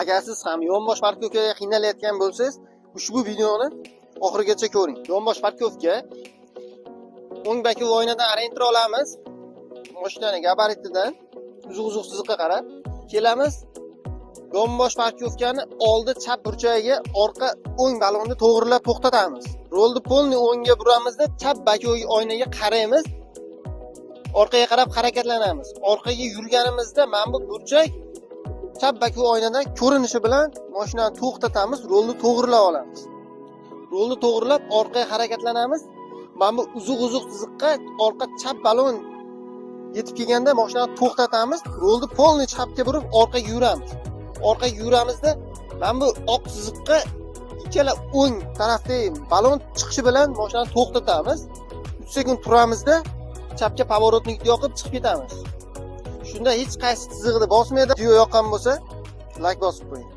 Agar siz ham yonbosh парковка ga qiynalayotgan bo'lsangiz, ushbu videoni oxirigacha ko'ring. Yonbosh парковка o'ng боковой oynadan ориентир olamiz. Mashinani gabaritidan uzuq-uzuq chiziqqa qarab kelamiz. Yonbosh парковка ni oldi chap burchagiga orqa o'ng balonni to'g'rilab to'xtatamiz. Rulni полный o'ngga buramizda, chap боковой oynaga qaraymiz. Orqaga qarab harakatlanamiz. Orqaga yurganimizda mana bu burchak chap боковой oynadan ko'rinishi bilan mashinani to'xtatamiz, rulni to'g'rilab olamiz. Rulni to'g'rilab orqaga harakatlanamiz. Mana bu uzuq-uzuq chiziqqa orqa chap balon yetib kelganda mashinani to'xtatamiz, rulni полный chapga burib orqaga yuramiz. Orqaga yuramizda, mana bu oq chiziqqa ikkala o'ng tarafdagi balon chiqishi bilan mashinani to'xtatamiz. 3 sekund turamizda, chapga поворотник yoqib chiqib ketamiz. Shunda hech qaysi chizig'ini bosmaydi. Video yoqqan bo'lsa, layk bosib qo'ying.